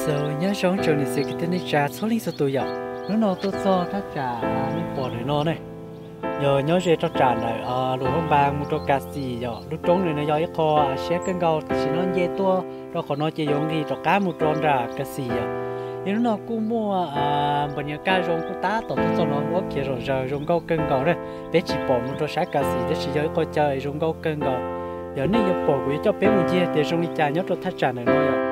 Tau nyob zoo tsoom niam txiv kwv tij neej tsa txhua leej txhua tus yom. Hnub no tuaj txog thaj tsam nej pom ntawm no ne, yog nyob ze rau tsam ntawm Luam Phaj Npas mus rau Kas Xis yom. Lub roob ntawm no yog ib qho siab kawg nkaus, tam sim no nce tuaj rau qhov no ces yuav nqis rov qab mus rau nram Kas Xis yom. Yog hnub no kuj muaj npam nias kaj zoo kuj tab tom tuaj txog no, muab khiav zom zaws zoo nkauj kawg nkaus na. Peb tsis pom mus rau sab Kas Xis tab sis yog ib qho chaw zoo nkauj kawg nkaus. Yog nej yuav pom kuv yuav coj peb mus ncig tias zoo li cas nyob rau thaj tsam ntawm no yom.